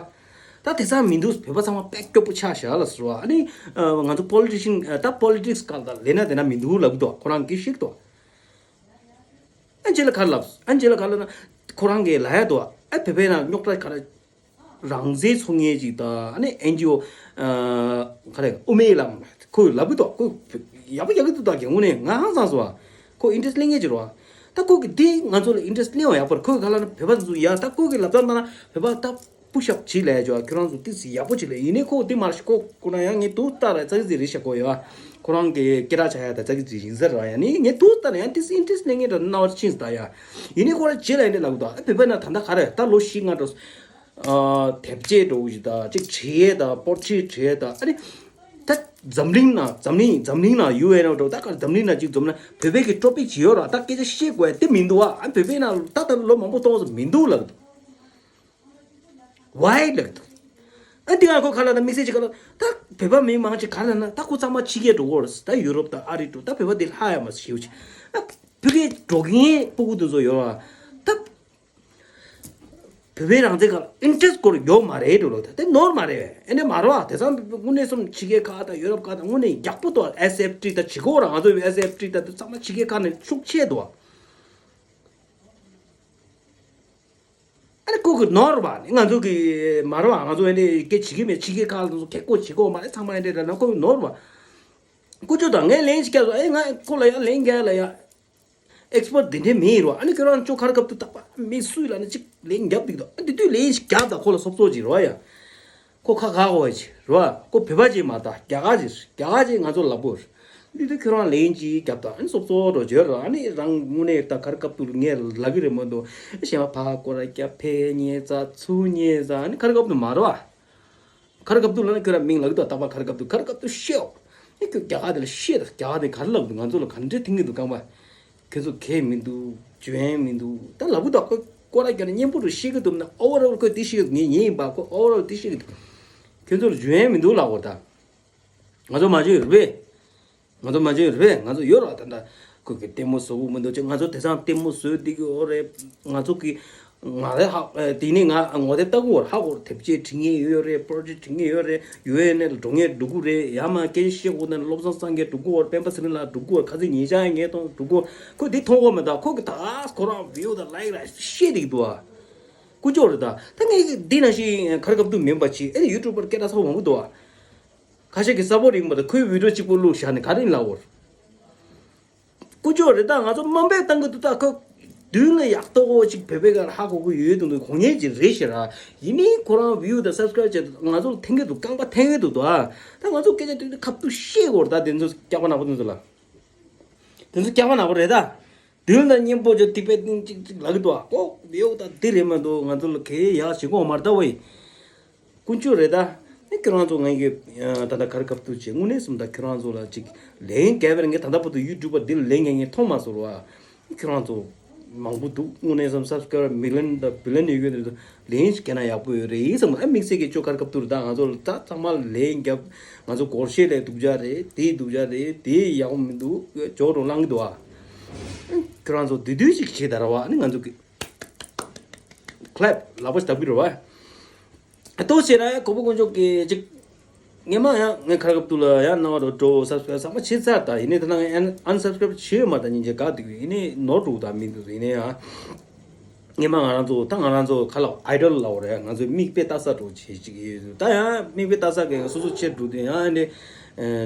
ད་དེང་སང་མི་འདུག་བོད་པ་ཚང་མ་དཔེ་སྐྱོ་པོ་ཆགས་བཞག་ལ་ཟེར་བ། ཨ་ནི་ང་ཚོ་པོ་ལི་ཊི་ཤན་ད་པོ་ལི་ཊིག་སི་སྒང་ལ་ལབ་ན་དེ་འདྲ་མི་འདུག་ལབ་གི་འདུག་ཁོ་རང་གིས་བཤད་གི་འདུག་ཨ་ནི་རྗེས་ལ་ག་རེ་ལབ། ཨ་ནི་རྗེས་ལ་ག་རེ་ལབ་ན། ཁོ་རང་གིས་ལབ་ཡ་འདུག་ཨ་བོད་པའི་ནང་རྙོག་དྲ་ག་རེ་རང་བཙན་འཚོལ་མཁན་ཅིག་དང་། ཨ་ནི་ཨེན་ཇི་ཨོ་ག་རེ་དབུ་མའི་ལམ་ཁོས་ལབ་གི་འདུག་ཁོས་ཡག་པོ་རྒྱག་གི་འདུག་ད་དངོས་གནས་ང་ཧང་སངས་སོང་བ། ཁོ་ཨིན་ཊི་རེ་སི་ལེན་མཁན་ཅིག་རེད་བ། ད་ཁོ་གིས་འདི་ང་ཚོ་ལ་ཨིན་ཊི་རེ་སི་ལེན་བ་ཡག་པོ་རེད། ཁོས་ག་ལབ་ན་བོད་པ་ཚོ་ཡ་ད་ཁོ་གིས་ལབ་སྟངས་ལྟར་ན་བོད་པ་ད་པུ་ཤ་བྱེད་ལས་ཅོ། ཁྱོད་རང་ཚོ་ཏིག་ཙི་ཡག་པོ་བྱེད་ལས། ཡིན་ནའི་ཁོ་འདི་མ་རེད་ཤག་ཁོ་ཁོ་རང་ཡང་ངས་དུ་ལྟ་ར་ཙག་ཙིག་རེད་ཤག་ཁོ་ཡ། ཁོ་རང་གི་སྐད་གྲགས་ཆགས་ཡ་ད་ཙག་ཙིག་ཡིན་ས་རེད་བ། ཡ་ནི་ངས་དུ་ལྟ་ན་ཡང་ཏིག་ཙི་ཨིན་ཊི་རེ་སི་ལེན་མཁན་འདྲ་སྣང་བ་ཕྱིན་སོང་ད་ཡ། ཡིན་ནའི་ཁོ་རང་རྗེས་ལ་ཡིན་འདྲ་ལབ་གི་འདུག་ཨ་བོད་པའི་ནང་ད་ལྟ་ག་རེ་ད་ལོ་བཞི་ལྔ་འགྲོ་སོང་། ཨ་དེབ་སྐྱེལ་འགྲོ་གི་ཞིག་ད་ཅིག་བྲིས་ཡས་ད་པོར་ཊི་རེ་བྲིས་ཡས་ད། ཨ་ནི་ད་འཛམ་གླིང་ནང་འཛམ་གླིང་འཛམ་གླིང་ནང་ཡུ་ཨེན་འགྲོ་ད་ག་འཛམ་གླིང་ནང་ཅིག་འཛོམས་ན་བོད་པའི་གི་ཊོ་པིག་ཅིག་ཡོད་ར། ད་སྐད་ཆ་བཤད་དགོས་ཡ་དེ་མི་འདུག་ཨ། ཨ་བོད་པའི་ནང་ད་ལྟ་ལོ་མང་པོ་གཏོང་ས་མི་འདུག་ལབ་གི་འདུག་ཝའི་ལབ་གི་འདུག་ཨ་འདི་ག་ཁོ་ག་ལ་ད་དམིགས་བསལ་ཅིག་ག་ལ་ད་བོད་པ་མི་མང་ཅིག་ག་ལ་ན་ད་ཁོ་ཚང་མ་ཕྱི་རྒྱལ་འགྲོ་གི་ཡོད་རེད། ད་ཡུ་རོབ་དང་ཨ་རི་འགྲོ། ད་བོད་པ་འདི་ལྷག་ཡ་མ་ཞེའུ་ཅིག་ཨ་ཕ་གིར་འགྲོ་མཁན་སྤུ་གུ་དེ་ཚོ་ཡོད་ར། ད་བོད་པའི་རང་བཙན་སྒང་ལ་ཨིན་ཊི་རེ་སི་སྐོར་ཡོད་མ་རེད་འགྲོ་ལོ། ད་དེ་ནོར་མ་རེད། ཨེ་ནས་མ་རོ་ཨ། དེང་སང་དངོས་གནས་སོང་ཕྱི་རྒྱལ་ཁག་དང་ཡུ་རོབ་ཁག་དང་དངོས་གནས་ཡག་པོ་འདུག་ཨེ་སི་ཨེཕ་ཊི་དང་བྱེད་གོ་ར། ང་ཚོ་ཨེ་སི་ཨེཕ་ཊི་དང་དེ་ཚང་མ་ཕྱི་རྒྱལ་ཁག་ནས་ཤུགས་ཆེ་འདུག་ཨ་ནི་ཁོ་གི་ནོར་བ་ནི་ང་ཚོ་གི་མ་རོ་ཨ། ང་ཚོ་ཨེ་འདྲས་སྐད་བྱེད་ཀྱི་མེད། ཕྱི་རྒྱལ་ཁག་ལ་ཚོ་ཁེ་ཁོ་བྱེད་གོ་མ་རེད། ཚང་མ་ཨེ་འདྲས་ར་ན་ཁོ་གི་ནོར་བ། ཀུ་ཅོ་དང་ངས་ལན་ཞིག་བརྒྱབ་སོང་། ཨེ་ང་ཁོ་ལ་ཡང་ལན་རྒྱག་ལ་ཡ། ཨེག་སི་པར་ཊི་དེ་འདྲས་མེད་རོ། ཨ་ནི་ཁྱོད་རང་ཅོ་ཁ་རི་ཁ་ཐུག་ད་པ་མི་སུ་ཡིན་ལབ་ན་ཅིག་ལན་རྒྱབ་འདུག་ད། ཨ་དེ་དུས་ལན་ཞིག་རྒྱབ་ད་ཁོ་ལ་སོབ་སོབ་ཅིག་རོ་ཡ། ཁོ་ཁ་ག་གོ་བ་ཅིག་རོ། ཁོ་བོད་པ་ཅིག་མ་ད་རྒྱ་གར་ཅིག་རྒྱ་གར་ཅིག་ང་ཚོ་ལབ་གོ་རེད། དེ་དུས་ཁྱོད་རང་ལན་ཅིག་རྒྱབ་ད། ཨ་ནི་སོབ་སོབ་རོ་བརྗོད་རོ། ཨ་ནི་རང་དངོས་གནས་ད་ཁ་རི་ཁ་ཐུག་ངས་ལབ་གི་རེད་མ་གཏོགས། གཞན་པ་ཕ་ཁོ་ར་རྒྱ་ཕེ་ཉེ་ཚ་ཚུ་ཉེ་ཚ་ཨ་ནི་ཁ་རི་ཁ་ཐུག་མ་རོ་ཨ། ཁ་རི་ཁ་ཐུག་ལབ་ན་ཁྱོད་རང་མིང་ལབ་གི་འདུག་རྟག་པར་ཁ་རི་ཁ་ཐུག་ཁ་རི་ཁ་ཐུག་བཤད་འོ། ཨེ་ཁྱོད་རྒྱ་གར་དེ་ལ་བཤད་དང་། རྒྱ་གར་དེ་ག་རེ་ལབ་འདུག་ང་ཚོ་ལ་ག་འདྲས་འཐེན་གི་འདུག་རྐང་པ། ཁྱོད་ཚོ་གལ་མི་འདུག་འཇོན་མི་འདུག་ད་ལབ་གི་འདུག་ཁོ་སྐོར་ར་རྒྱག་ན་སྙན་པོ་རུ་བཤད་གི་འདུག་ན། ཨོ་ཝར་ཨོལ་ཁོས་དེ་བཤད་གི་འདུག་ངས་ཉན་ཡིན་པ། ཁོ་ཨོ་ཝར་ཨོལ་དེ་བཤད་གི་འདུག་ཁྱོད་ཚོ་ལ་འཇོན་མི་འདུག་ལབ་གོ་ད། ང་ཚོ་མ་འཇོན་རེད་པས། ང་ཚོ་མ་འཇོན་རེད་པས། ང་ཚོ་ཡོད་ར་ད་ད། ཁོ་གི་ལྟད་མོ་བཟོ་གི་མི་འདུག་ཅེས། ང་ཚོ་དེང་སང་ལྟད་མོ་བཟོས་བསྡད་ཀྱི་ཡོད་རེད། ང་ཚོ་གི་ང་རེ་ཧ་ཨེ་དེ་ནས་ང་ངོ་དེབ་ལྟ་གི་ཡོད་རེད། ཧ་གོ་རེད། དེབ་སྐྱེལ་བྲིས་མཁན་ཡོད་རེད། པོ་རོ་ཇེག་བྲིས་མཁན་ཡོད་རེད། ཡུ་ཨེན་ཨེ་ལ་འགྲོ་མཁན་འགྲོ་གི་རེད། ཡ་མ་སྐད་ཆ་བཤད་དགོས་ན་བློ་བཟང་སངས་རྒྱས་འགྲོ་གི་ཡོད་རེད། སྤེན་པ་ཚེ་རིང་ལགས་འགྲོ་གི་ཡོད་རེད། ཁ་སང་ཉེ་ཆར་ངས་མཐོང་འགྲོ་གི་ཡོད་རེད། ཁོ་འདི་མཐོང་གི་མེད་ད། ཁོ་གི་ད་ཁོ་རང་བིའུ་དང་ལའིག་ར་བཤད་བསྡད་ཀྱི་འདུག་ཨ། ཀུ་ཅོ་རེད་ད། ད་ངས་འདི་ནང་བཞིན་ཁ་རི་ཁ་ཐུག་མིན་པ་ཅིག་ཨེ་ཡུ་ཊུབ་པར་སྐད་གྲགས་ཚ་པོ་མང་པོ་འདུག་ཨ། ཁ་ཤས་ཀྱིས་གསར་པ་རིག་མ་གཏོགས་ཁོའི་བི་ཌིའོ་གཅིག་པོ་བླུགས་བཞག་ནས་ག་རེ་ལབ་ཡོད། ཀུ་ཅོ་རེད་ད། ང་ཚོ་དམའ་འབེབས་བཏང་གི་འདུག་ད་ཁོ་མདུན་ལ་ཡག་ཏོག་ཅིག་བོད་པའི་སྒང་ཧ་གོ་གི་ཡོད་དུ་འདུག་གོ་མཁན་ཅིག་རེད་ཤག་ར། ཡིན་ནའི་ཁོ་རང་བིའུ་དང་སབ་སི་ཀ་རེབ་བྱས་ང་ཚོ་ལ་འཐེན་གི་འདུག་རྐང་པ་འཐེན་གི་འདུག་ད་ད་ང་ཚོ་སྐད་ཆ་དེ་དུས་ཁ་ཐུག་བཤད་དགོས་རེད་ད། དེ་ཚོ་སྐྱག་པ་ནག་པོ་དེ་ཚོ་ལ། དེ་ཚོ་སྐྱག་པ་ནག་པོ་རེད་ད། མདུན་ལ་སྙན་པོ་ཅིག་ཏིག་པའི་སྟེང་ཅིག་ཅིག་ལབ་གི་འདུག་ཨ། ཨོ་བིའུ་ད་འདི་རེད་མ་གཏོགས་ང་ཚོ་ལ་གལ་ཡག་བྱེད་གོ་མ་རེད་ད་ཝེ། དཀོན་མཆོག་རེད་ད། ཨ་ཁྱོད་རང་ཚོ་ངས་ཀྱི་ད་ལྟ་ག་རེ་སྐབས་དུ་བྱེད་དངོས་གནས་སོང་ད་ཁྱོད་རང་ཚོ་ལ་ཅིག་ལན་རྒྱབ་པར་ངས་ད་ལྟ་བར་དུ་ཡུ་ཊུབ་པ་འདི་ལ་ལན་རྒྱག་མཁན་མཐོང་མ་སོང་བ། ཁྱོད་རང་ཚོ་མང་པོ་འདུག་དངོས་གནས་སམ་སབ་སི་ཀ་རབ་མི་ལན་དང་བི་ལན་ཡོད་ཀྱི་འདུག་ལན་ཞིག་རྒྱག་ན་ཡག་པོ་ཡོད་རེད་སམ། ཨ་དམིགས་བསལ་གྱི་ཁྱོད་ག་རེ་སྐབས་དུ་རེད་ད། ང་ཚོ་ད་ཚང་མ་ལན་རྒྱབ། ང་ཚོ་སྒོར་གཞས་ལས་སྡུག་ཅག་རེད། དེའི་སྡུག་ཅག་རེད། དེའི་ཡག་པོ་མི་འདུག་ཇོ་རུ་ལངས་ཀྱི་འདུག་ཨ། ཁྱོད་རང་ཚོ་དེ་དུས་ཅིག་བྱེད་ད་ར་བ། ཨ་ནི་ང་ཚོ་གི་ཁ་ལེབ་ལག་པ་ཞིག་བརྡབ་ཀྱི་རེད་བ། ལྟོས་བྱས་ན་གོ་པོ་དཀོན་མཆོག་གིས་ཅིག་ངས་མ་ཡང་ངས་ཁ་ར་སྐབས་དུ་ལ་ཡང་ནང་བར་འགྲོ་སབ་སི་ཀ་རབ་ཚང་མ་བྱེད་ཚར་ད། ཡིན་ནའི་ད་ནང་ངས་ཨན་སབ་སི་ཀ་རབ་བྱེད་ཡོད་མ་ད་སྙིང་རྗེ་དགའ་འདུག་ཡིན་ནའི་ནོར་འགྲོ་ད་མི་འདུག་ཡིན་ནའི་ཡང་ངས་མ་ང་རང་ཚོ་ད་ང་རང་ཚོ་ཁ་ལ་ཨའི་ཌོལ་ལ་འོ་རེད། ང་ཚོ་མིག་དཔེ་ལྟ་ས་འགྲོ་བྱེད་ཅིག་ཡོད་ད། ཡང་མིག་དཔེ་ལྟ་ས་གི་སོ་སོ་ཆེར་འགྲོ་དུས་ཡང་ཨ་ནི་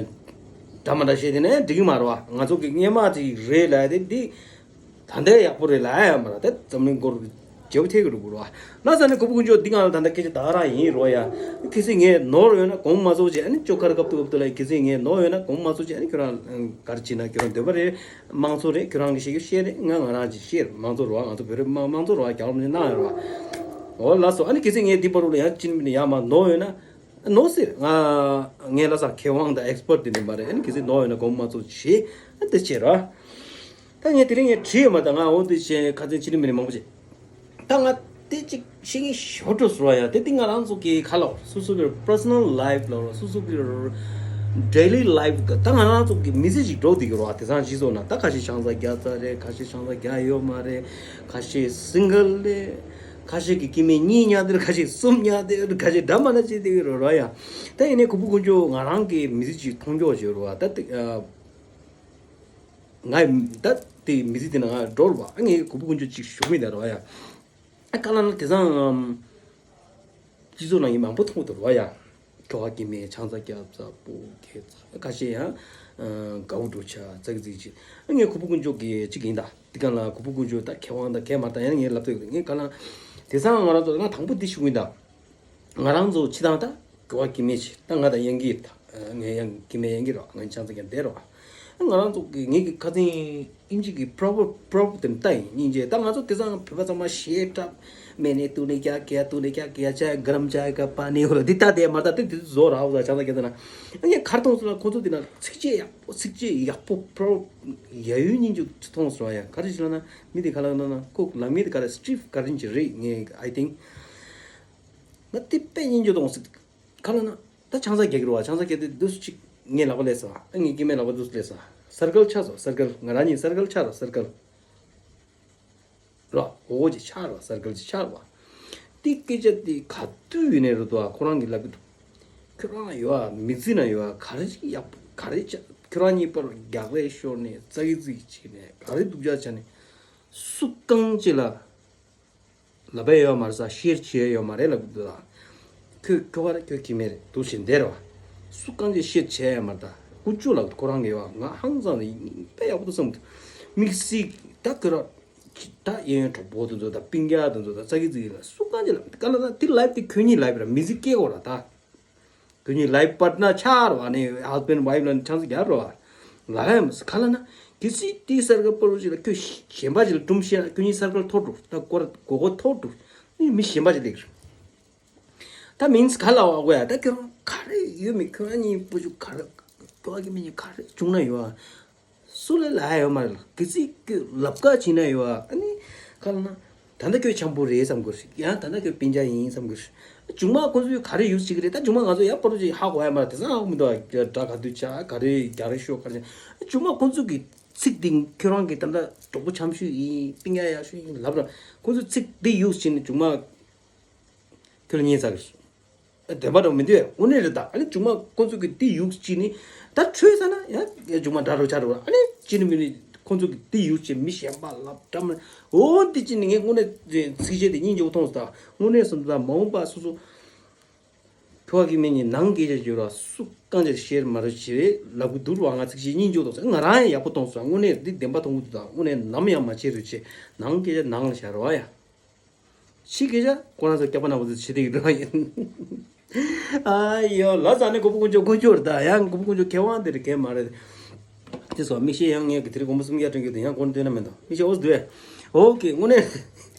འདྲ་མ་འདྲ་བཤད་དེ་ནས་འགྲིག་གི་མ་རེད་བ། ང་ཚོ་གི་སྔས་མ་ཅིག་རེད་ལ་དེ་འདི། ད་ལྟའི་ཡག་པོ་རེད་ལ་ཡ་མ་ར་ད་འཛམ་གླིང་སྐོར་བརྗེ་པོ་ཐེབས་ཀྱི་འགྲོ་དགོས་ར། ལ་ས་ནི་གོ་པོ་དཀོན་མཆོག་འདི་ང་ལ་ད་ལྟ་སྐད་ཆ་ད་ག་རང་ཡིན་རོ་ཡ། གལ་སྲིད་ངས་ནོར་ཡོད་ན་དགོངས་མ་ཚོམ་བྱས། ཨ་ནི་ཅོ་ཁར་སྐབས་དུ་སྐབས་དུ་ལ་གལ་སྲིད་ངས་ནོར་ཡོད་ན་དགོངས་མ་ཚོམ་བྱས། ཨ་ནི་ཁྱོད་རང་ག་རེ་བྱེད་ན་ཁྱོད་རང་འདོད་པ་རེད། དམངས་གཙོ་རེད། ཁྱོད་རང་གི་བཤད་རྒྱུ་བཤད་རེད། ང་ང་རང་གི་བཤད་རེད། དམངས་གཙོ་རོ་ང་ཚོ་བོད་རིགས་དམངས་དམངས་གཙོ་རོ་རྒྱལ་བ་རིན་པོ་ཆེ་གནང་ཡོད་རོ། འོ་ལགས་སོ། ཨ་ནི་གལ་སྲིད་ངས་འདི་བར་དུ་ལ་ཡང་ཅི་ནས་ཡང་མ་ནོར་ཡོད་ན། ནོར་ཟེར་ང་ངས་ལ་ས་མཁས་དབང་དང་ཨེག་སི་པར་ཊི་དེ་འདྲ་མ་རེད། ཨ་ནི་གལ་སྲིད་ནོར་ཡོད་ན་དགོངས་མ་ཚོམ་བྱས། ཨ་འདི་བྱེད་རོ། ད་ངས་དེ་རིང་ངས་བྲིས་ཡོད་མ་ད་ང་འོ་འདི་བྱས་ཁ་ཚན་ཕྱི་ནི་མི་ནི་མང་པོ་བྱས། ད་ང་དེ་གཅིག་ཤེས་ཀྱི་ཞོ་འགྲོ་ཟེར་བ་ཡ་དེ་དེ་ང་རང་ཚོ་གི་ཁ་ལོ་སོ་སོ་གི་པར་སོ་ནལ་ལའིབ་ལ་རོ་སོ་སོ་གི་ཌེ་ལི་ལའིབ་གི་ད་ང་རང་ཚོ་གི་མི་ཚེ་ཞིག་འགྲོ་བསྡད་ཀྱི་རོ། དེང་སང་སྤྱི་ཚོགས་ནང་ད་ཁ་ཤས་ཆང་ས་རྒྱག་ཚར་རེད། ཁ་ཤས་ཆང་ས་རྒྱག་ཡོད་མ་རེད། ཁ་ཤས་སིང་གལ་རེད། ཁ་ཤས་ཀྱི་སྐྱེ་དམན་གཉིས་ཉར་དེ་རེད། ཁ་ཤས་གསུམ་ཉར་དེ་རེད། ཁ་ཤས་འདྲ་མ་འདྲ་བྱས་བསྡད་ཀྱི་རོ་རོ་ཡ། ད་ཡིན་ནའི་གོ་པོ་དཀོན་མཆོག་ང་རང་གི་མི་ཚེ་ཞིག་མཐོང་ཆོག་བྱེད་རོ་བ་ད་དེ། ང་ད་དེ་མི་ཚེ་དེ་ན་ང་འགྲོ་རུ་བ། ཨ་ངས་གོ་པོ་དཀོན་མཆོག་ཅིག་ཞུ་མི་ད་རོ་ཡ། ཨ་ཀ་ལ་ན་དེ་སང་སྤྱི་ཚོགས་ནང་ཡིན་མང་པོ་མཐོང་གི་འདུག་རོ་ཡ། ཁྱོ་ག་སྐྱེ་དམན་ཆང་ས་རྒྱབ་ཚ་པོ་ཁེ་ཚ་ཁ་ཤས་ཡང་དགའ་བོ་འགྲོ་ཆ་ཙག་ཙིག་ཅིག་ཨ་ངས་གོ་པོ་དཀོན་མཆོག་གི་ཅིག་ཡིན་ད། དེ་ག་ལ་གོ་པོ་དཀོན་མཆོག་ད་མཁས་དབང་ད་མཁས་མ་ད་ཡང་ངས་ལབ་ཐུབ་ཡོད། ངས་ག་ལ་དེ་སང་ང་རང་ཚོ་ང་དང་པོ་འདི་ཞུ་གི་ཡིན་ད། ང་རང་ཚོ་ཕྱི་དང་ད་གོ་བ་སྐྱེ་དམན་ཆེ་ད་ང་ད་ཡན་གི་ད་ངས་ཡང་སྐྱེ་དམན་ཡན་གི་རོ་ང་ཆང་ས་ཀྱང་བསྡད་རོ། ང་རང་ཚོ་གི་ངེད་ཀྱི་ཁ་སང་ཨིན་ཇི་གི་པྲོ་བར་པྲོ་བར་དེ་ལྟ་ཡིན་སྙིང་རྗེ། ད་ང་ཚོ་དེ་སང་བོད་པ་ཚང་མ་ཞེ་དྲག་མེ་ནེ་ཏུ་ནེ་ཀྱ་ཀྱ་ཏུ་ནེ་ཀྱ་ཀྱ་ཅ་གརམ་ཅ་ག་པ་ནི་འོ་འདི་ལྟ་དེ་མ་ལྟ་དེ་དེ་ཚོ་བཟོ་ར་འོ་ཆང་ས་ཀྱ་ད་ན་ངས་གར་མཐོང་སོང་ལ་ཁོ་ཚོ་དེ་ན་ཚིགས་བཅད་ཡག་པོ་ཚིགས་བཅད་ཡག་པོ་པྲོ་ཡ་ཡུལ་སྙིང་རྗེ་མཐོང་སོང་ཡ། ག་རེ་ཞིག་ལ་ན་མི་དེ་ག་ལ་ན་ན་ཁོ་ལ་མི་དེ་ག་རེ་སི་ཊིབ་ག་རེ་ཅི་རེད། ངས་I think ང་དེ་དཔེ་སྙིང་རྗེ་མཐོང་སྲིད། ག་ལ་ན། ད་ཆང་ས་རྒྱག་གི་རེད་བ། ཆང་ས་རྒྱག་དུས་འདུག་སེ་གཅིག་ངའི་ལག་པ་སླེབས་སོང་། ཨ་ངའི་སྐྱེ་དམན་ལག་པ་འདུག་སེ་སླེབས་སོང་། སར་ཀལ་ཆགས་སོང་། སར་ཀལ་ང་རང་གཉིས་སར་ཀལ་ཆགས་རོགས། སར་ཀལ་རོ། འོ་འོ་ཅིག་ཆགས་རོགས། སར་ཀལ་ཅིག་ཆགས་རོགས། དེ་སྐད་ཆ་དེ་ག་དུས་ཡིན་ནའི་རེད་དོ། ཁོ་རང་གིས་ལབ་ཀྱི་འདུག་ཁྱོད་རང་ཡོད་ཨ་མི་ཚེ་ན་ཡོད་ཨ་ག་རེ་ཅིག་ཡག་པོ་ག་རེ་ཅག་ཁྱོད་རང་གཉིས་བར་རྒྱག་རེས་ཤོར་ནས་ཙག་གི་ཙིག་བྱས་ནས་ག་རེ་སྡུག་ཅག་བྱས་ནས་སུ་རྐང་གཅིག་ལ། ལབ་པ་ཡོད་མ་རེད་ས། ཤེར་བྱས་ཡོད་མ་རེད་ལབ་གི་འདུག་ད། ཁོས་ཁྱོ་ག་རེ་ཁྱོད་ཀྱི་མེད་རེད་འདུག་བཞིན་བསྡད་རེད་བ། སུ་གང་ཅི་ཤེར་བྱས་ཡོད་མ་རེད་ད། ཀུ་ཅོ་ལབ་ཁོ་རང་གི་ཡོད་ང་ཧང་སང་རེད་དཔེ་ཡག་པོ་འདུག་བསམ་འདུག་དམིགས་བསལ་ད་ཁོ་ར་ད་གཡས་གཡོན་གྲོགས་པོ་དེ་ཚོ་ད་སྤུན་ཀྱག་དེ་ཚོ་ད་ཙག་གི་ཙིག་ལ་སུ་གང་ཅི་ལབ་ག་ལ་ད་དེ་ལབ་དེ་ཁྱོད་གཉིས་ལབ་ར་མི་ཚེ་སྐྱེལ་གོ་ར་ད། ཁྱོད་གཉིས་life partner་ཆགས་རོགས། ཨ་ནི་husband wife་ལ་ཆང་ས་རྒྱག་རོགས། ལ་ལ་ཡང་མི་ཟེར་ག་ལ་ན། གལ་སྲིད་དེའི་སར་ཀལ་པོ་རུ་ཅིག་ལ་ཁྱོད་གཞན་པ་ཅིག་ལ་སྒྲུང་བཤད་ན་ཁྱོད་གཉིས་སར་ཀལ་ཐོར་འགྲོ། ད་སྐོར་མགོ་སྐོར་ཐོར་འགྲོ། ཨ་ནི་མི་གཞན་པ་ཅིག་སླེབས་རེད། ད་མིན་ག་ལ་བ་གོ་ཡ། ད་ཁྱོད་རང་ག་རེ་ཡོད་མེད་ཁྱོད་རང་གཉིས་པོ་ཅིག་ག་རེ་ཁྱོད་ཀྱི་མི་གཉིས་ག་རེ་བྱུང་ན་ཡོད། སུ་ལ་ལ་ཡོད་མ་རེད། གལ་སྲིད་ཁྱོད་ལབ་ཀ་བྱེད་ན་ཡོད་ཨ་ནི་ག་ལ་ན། ད་ལྟ་ཁྱོད་འཆམ་པོ་རེད་བསམ་དགོས་ཤིག་ཡང་ད་ལྟ་ཁྱོད་སྤུན་ཀྱག་ཡིན་བསམ་དགོས་ཤིག་མཇུག་མ་ཁོ་ཚོས་ག་རེ་ཡུག་བྱེད་ཀྱི་རེད། ད་མཇུག་མ་ང་ཚོ་ཡག་པོ་ཅིག་ཧ་གོ་ཡ་མ་རེད། དེང་སང་ཧ་གོ་མི་འདུག་དགྲ་ག་དུས་ཆགས་ག་རེ་རྒྱག་རེས་ཤོག་ག་རེ་བྱེད། མཇུག་མ་ཁོ་ཚོ་གི་ཚིག་འདི་ཁྱོད་རང་གི་ད་ལྟ་གྲོགས་པོ་འཆམ་ཤོས་ཡིན་སྤུན་ཀྱག་ཡག་ཤོས་ཡིན་ལབ་ར། ཁོ་ཚོས་ཚིག་འདི་ཡུག་བྱེད་ནས་མཇུག་མ། ཁྱོད་ལ་ཉན་ཚར་གི་རེད། བདེན་པ་འདྲ་མི་འདུག་དངོས་གནས་རེད་ད། ཨ་ནི་མཇུག་མ་ཁོ་ཚོ་གི་དེ་ཡུག་ཅིག་ནི་ད་འཕྲོས་ཚར་ན་ཡང་མཇུག་མ་འདྲ་འགྲོ་ཆ་འགྲོ་ར། ཨ་ནི་ཅི་ནི་མི་ནི་ཁོ་ཚོ་གི་དེ་ཡུག་ཅིག་མི་གཞན་པ་ལབ་འདྲ་མི་འོ་དེ་ཅི་ནི་ངས་དངོས་གནས་ཚིགས་བཅད་དེ་སྙིང་རྗེ་པོ་མཐོང་སོང་ད། དངོས་གནས་སོང་ད་མ་འོངས་པ་སོ་སོ་ཁྱོ་ག་གི་མི་ནི་ནང་སྐད་ཆ་བརྗོད་ར་སུ་གང་ཅིར་ཤེར་མ་རེད་ཅེས་ལབ་གི་འདུག་བ། ང་ཚིགས་བཅད་སྙིང་རྗེ་པོ་མཐོང་སོང་། ང་རང་ཡང་ཡག་པོ་མཐོང་སོང་། དངོས་གནས་འདི་བདེན་པ་མཐོང་གི་འདུག་ད་དངོས་གནས་ནམ་ཡང་མ་བྱེད་རོགས་བྱེད་ནང་སྐད་ཆ་ནང་ལ་བཞག་རོགས་ཡ། ཕྱི་སྐད་ཆ་ཁོ་རང་ཚོ་སྐྱག་པ་ནག་པོ་ཚོ་བྱེད་བསྡད་ཀྱི་འདུག་ཡིན། ཨ་ཡོ་ལ་ས་ནི་གོ་པོ་དཀོན་མཆོག་དཀོན་མཆོག་རེད་ད། ཡང་གོ་པོ་དཀོན་མཆོག་མཁས་དབང་དེ་རེད་མཁས་མ་རེད། དེ་སོགས་མིག་ཤེལ་ཡང་ངས་ཀྱི་དེ་རིང་དགོང་མོ་སུམ་བརྒྱ་སྟོན་གྱི་འདུག་ཡང་སྐོར་འདོན་ན་མེད་དོ། མིག་ཤེལ་འོ་སྡུད། ཨོ་ཀེ་དངོས་གནས་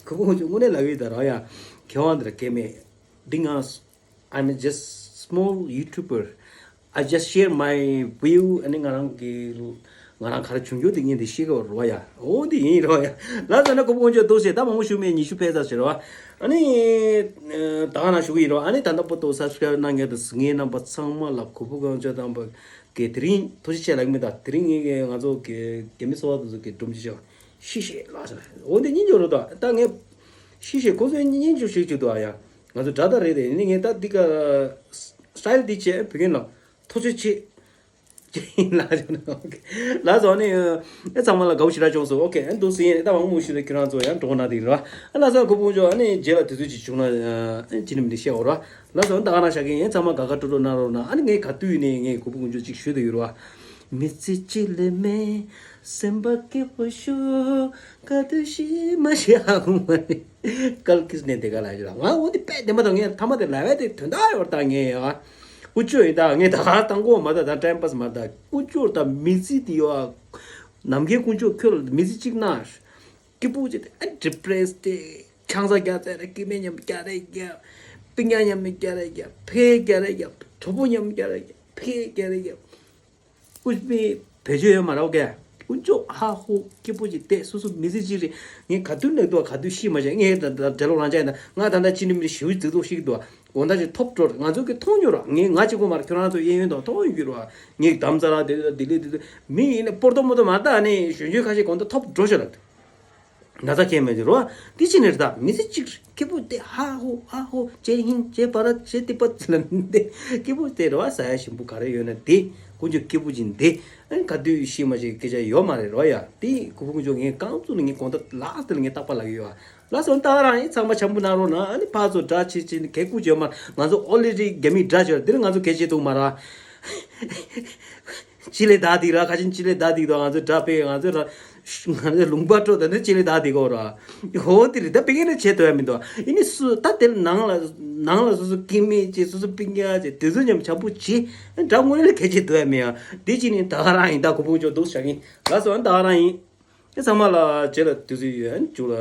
གོ་པོ་དཀོན་མཆོག་དངོས་གནས་ལབ་ཡོད་ད་ར། ཡ་མཁས་དབང་དེ་རེད་མཁས་མེད་འདི་ང་ I'm just small YouTuber. I just share my view. ཨ་ནི་ང་རང་གི་ང་རང་ག་རེ་བྱུང་རྒྱུ་དེ་ངས་འདི་ཤེས་གི་རོ་ཡ། འོ་འདི་ཡིན་རོ་ཡ། ལ་ཟ་ན་གོ་བོ་ཀོང་ཇོ་ཏོག་ཟེར་ད་མང་པོ་ཞུ་མེད། ཉི་ཤུ་ཕེབས་ས་ཟེར་རོ། ཨ་ནི་ད་ག་ན་ཞུ་གི་ཡིན་རོ། ཨ་ནི་ད་ལྟ་བར་དུ་སབ་སི་ཀ་རབ་གནང་མཁན་དང་ངའི་རྣམ་པ་ཚང་མ་ལ་གོ་བོ་ཀོང་ཇོ་དམ་པ་གི་དེ་རིང་ཐུགས་རྗེ་ཆེ་ལགས་མི་ད་དེ་རིང་ངས་ང་ཚོ་གི་རྒྱ་མི་སོ་བ་དེ་ཚོ་གི་སྒྲུང་ཅིག་བཤད། ཤི་ཤེས་ལགས་ཟེར། འོ་འདི་སྙིང་རྗེ་རོ་ད། ད་ངས་ཤི་ཤེས་ཁོ་ཚོའི་སྙིང་རྗེ་ཞིག་ཅིག་འདུག་ཨ་ཡ། ང་ཚོ་དགྲ་ད་རེད་དེ་ནི་ངས་ད་འདི་ག་སི་ཊལ་འདི་བྱས་བུ་རྒན་ལ་ཐུགས་རྗེ་ཆེ། ལགས་ཟེར་ནས་ལགས་སོ། ཨ་ནི་ཨེ་ཚང་མ་ལ་དགའ་བོ་ཞེ་དྲག་བྱུང་སོང་། ཨོ་ཁེ། ཨ་འདུག་སེ་ཡིན། ད་མང་མོ་ཞུ་ལ་ཁྱེད་རང་ཚོ་ཡང་འགྲོ་གོ་ན་དེ་ར། ཨ་ལགས་སོ། གོ་བོ་ཀོང་ཇོ་ཨ་ནི་རྗེས་ལ་དུས་ཚོད་ཅིག་བྱུང་ན་ཨ་ཅི་ནི་མི་འདི་བཤད་འོ་ར། ལགས་སོ། ད་ག་ན་ཤག་གི་ཡིན། ཚང་མ་དགའ་དགའ་སྤྲོ་སྤྲོ་གནང་རོགས་གནང་། ཨ་ནི་ངས་ག་དུས་ནས་ངས་གོ་བོ་ཀོང་ཇོ་ཅིག་ཞུ་དུ་ཡོད་ར། མི་ཚེ་གཅིག་ལས་མེད་སེམས་པ་སྐྱིད་པོ་ཤོག་ག་དུས་ཤི་མ་ཤི་ཧ་གོ་མ་རེད། སྐལ་ཀིས་ནས་དེ་ག་ལ་ཡོད་ར། ང་འོ་འདི་དཔེ་བདེན་པ་དང་ངས་ཐ་མ་དེ་ལ་བས་དེ་དོན་དག་ཡོད་ར། ད་ངས་ཡ། ཀོང་ཇོ་ཡིན་ད། ངས་ད་ག་བཏང་གོ་མ་ད། ད་ཊའིམ་པཱས་མ་ད། ཀོང་ཇོ་ད་མི་ཚེ་དེ་ཡོད་ཨ། ནམ་མཁའི་ཀོང་ཇོ་ཁྱོད་ལ་མི་ཚེ་གཅིག་ན། སྐྱིད་པོ་བྱས་ཏེ་ཨ་ཌི་པི་རེ་སི་ཊི་ཆང་ས་རྒྱག་ཚད་རེ་སྐྱེ་དམན་མཉམ་རྒྱག་རེ་རྒྱག་སྤུན་ཀྱག་མཉམ་རྒྱག་རེ་རྒྱག་ཕེ་རྒྱག་རེ་རྒྱག་གྲོགས་པོ་མཉམ་རྒྱག་རེ་རྒྱག་ཕེ་རྒྱག་རེ་རྒྱག་ཀུས་པའི་བེད་སྤྱོད་ཡོད་མ་རེད། ཨོ་ཀེ། ཀུན་སྤྱོད་ཧ་ཧོ་སྐྱིད་པོ་ཅིག་བལྟས། སོ་སོ་མི་ཚེ་གཅིག་རེད། ངས་ག་དུས་ནས་འདུག་ག་དུས་ཤི་མ་བྱས། ངས་ད་ད་འབྲེལ་ལོག་རང་ཅག་ཡིན་ན་ང་ད་ལྟ་ཅི་ནི་མི་ཞིའུ་ཙིག་ཙོག་ཤི་གི་འདུག་འོ་ད་ཅིག་ཐོབ་འགྲོ་རེད། ང་ཚོ་གི་མཐོང་མྱོང་ར། ངས་ང་གཅིག་པོ་མ་རེད། ཁྱོད་རང་ཚོ་གཡས་གཡོན་དང་མཐོང་ཡོང་གི་ར། ངས་དམ་ཚ་ར་དེ་དེ་ལས་དེ་དེ་མི་ཡིན་ན་པོར་ཏོ་མོ་ཏོ་མ་ད་ནི་གཞོན་གཞོན་ཁ་ཤས་གོང་ད་ཐོབ་འགྲོ་ཤོག་ལབ། ན་ཚ་ཁྱད་མེད་ཅིག་རེད་བ། འདི་ཅི་ནས་རེད་ད། མི་ཚེ་གཅིག་རེད། སྐྱིད་པོ་དེ་ཧ་ཧོ་ཧ་ཧོ་ཇེ་ཧིན་ཇེ་བ་ར་ཇེ་ཏི་པ་ལ་འདི་སྐྱིད་པོ་དེ་རེད་བ། ས་ཡ་ཞིམ་པོ་ག་རེ་ཡོད་ན་དེ་ཀུན་སྤྱོད་སྐྱིད་པོ་ཅིག་འདི་ཨ་ནི་ག་དུས་ཤི་མ་ཤི་སྐད་ཆ་ཡོད་མ་རེད་རོ་ཡ། དེ་གུ་བུ་ཀུན་སྤྱོད་ངས་རྐང་བཙུགས་ནས་ངས་གོང་ད་ལགས་དེ་ལ་ངས་རྟག་པར་ལབ་ཀྱི་ཡོད་བ། ལགས་སོ། ད་རང་ཡིན། ཚང་མ་འཆམ་པོ་གནང་རོགས་གནང་། ཨ་ནི་ཕར་ཚུར་དགྲ་ཆེ་ཆེ་ནི་གད་སྐུ་བྱོས་མ། ང་ཚོ་ཨོ་ལེ་ཌི་རྒྱ་མིའི་དགྲ་བྱོས་འདིར་ང་ཚོ་གལ་ཆེ་འདུག་མ་ར། ཅི་ལས་ད་དེ་ར། ཁ་ཆེན་ཅི་ལས་ད་དེ་དང་ང་ཚོ་དགྲ་པས་ང་ཚོ་ར། ང་ཚོ་ལུང་པ་སྤྲོ་ད་ནི་ཅི་ལས་ད་དེ་གོ་ར། ཧོ་དེ་རེད་ད། དཔེ་ངན་ན་བྱེད་དོ་ཡ་མི་འདུག་ཨ་ནི་སུ་ད་དེ་ནང་ལ་ནང་ལ་སོ་སོ་སྐྱེ་དམན་བྱེད། སོ་སོ་སྤུན་ཀྱག་བྱེད། དེ་ཚོ་མཉམ་འཆམ་པོ་བྱེད། དགྲ་དངོས་ལ་གལ་ཆེ་དོ་ཡ་མི་ཡ། དེ་ཅི་ནི་ད་ག་རང་ཡིན། ད་གུ་བུ་ཀུན་སྤྱོད་འདུག་བཞག་གིན། ལགས་སོ། ད་ག་རང་ཡིན། ཨེ་ཚང་མ་ལ་རྗེས་ལ་དུས་ཚོད་ཡོད་ཨ་ནི་མཇུག་ལ་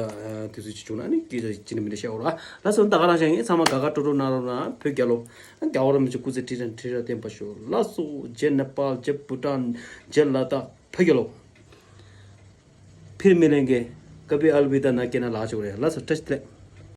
དུས་ཚོད་ཅིག་བྱུང་ན་ཨ་ནི་སྐད་ཆ་ཅི་ནི་མི་འདྲ་བཤད་འོ་ར། ལགས་སོ། ད་ག་རང་བཞག་ཡིན། ཚང་མ་དགའ་དགའ་སྤྲོ་སྤྲོ་གནང་རོགས་གནང་། བོད་རྒྱལ་ལོ། རྒྱལ་བ་རིན་པོ་ཆེ་སྐུ་ཚེ་ཁྲི་ཕྲག་ཁྲི་ཕྲག་བརྟན་པར་ཤོག་ལགས་སོ། རྗེ་ནེ་པཱལ། རྗེ་བྷུ་ཊཱན། རྗེ་ལ་དྭགས། བོད་རྒྱལ་ལོ། ཕིར་མི་ལེན་གེ། ཀ་བི་ཨལ་ཝི་ད་ན་ཀེ་ན་ལ་ཆོག་རེད། ལགས་སོ། བཀྲ་ཤིས་བདེ་ལེགས།